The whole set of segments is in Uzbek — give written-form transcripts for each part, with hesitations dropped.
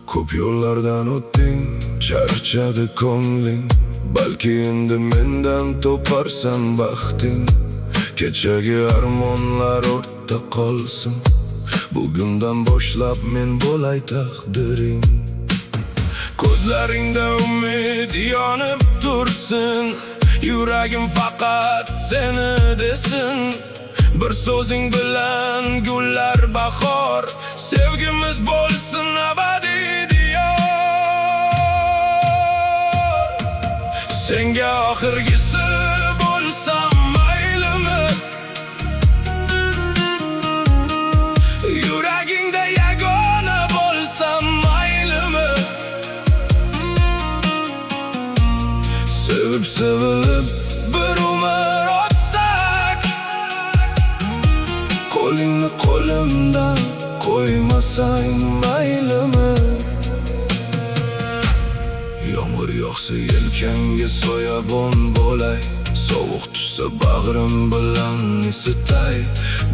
Ko'p yo'llardan o'tding, charchadi ko'ngling. Balki endi mendan toparsan baxting. Kechagi armonlar ortda qolsin. Bugundan boshlab men bo'lay taqdiring. Ko'zlaringda umid yonib tursin. Yuragim faqat seni desin. Bir so'zing bilan gullar bahor. Sevgimiz bo'lsin abadiy diyor. Senga oxirgisi bo'lsam maylimi? Yuragingda yagona bo'lsam maylimi? Sevib sevilib bir umr o'tsak, qo'lingni qo'limdan qo'ymasang maylimi? Yomg'ir yog'sa yelkangga soyabon bo'lay. Sovuq tushsa bag'rim bilan isitay.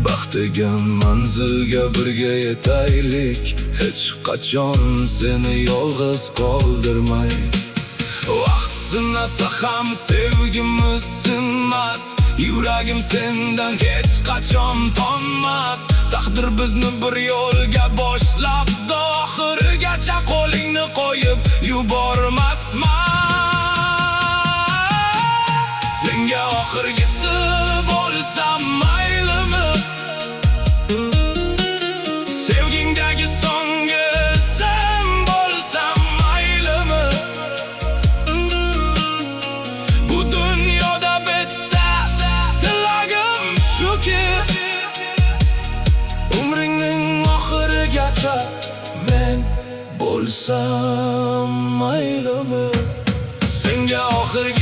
Baxt degan manzilga birga yetaylik. Hech qachon seni yolg'iz qoldirmay. Vaqt sinasa ham sevgimiz sinmas. Yuragim sendan hech qachon tonmas. Taqdir bizni bir yo'lga boshlabdi, oxirigacha qo'lingni qo'yib yubormasman. Senga oxirgisi bo'lsam maylimi? Sevgingdagi so'nggi sen bo'lsam maylimi? Bu dunyoda bitta tilagim shuki, umringning oxirigacha men bo'lsam maylimi? Senga oxirgi